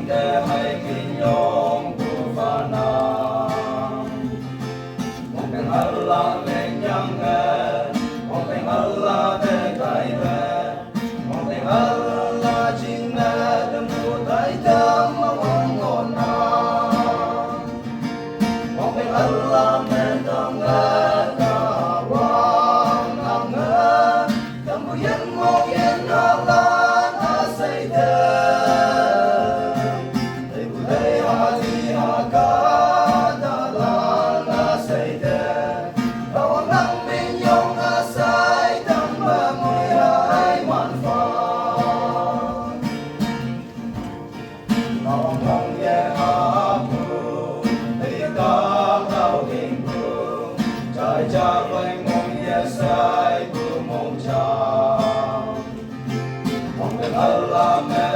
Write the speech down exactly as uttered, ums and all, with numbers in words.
Te hai ki nyong ku fa na. Mong peng ala me nyang e, mong peng ala te kai be, mong peng ala jing ne te mu tai te ma wang on na. Mong peng ala me tang e ka wang nang e, tang bu yen mong yen ala na sai te. Mong peng ala me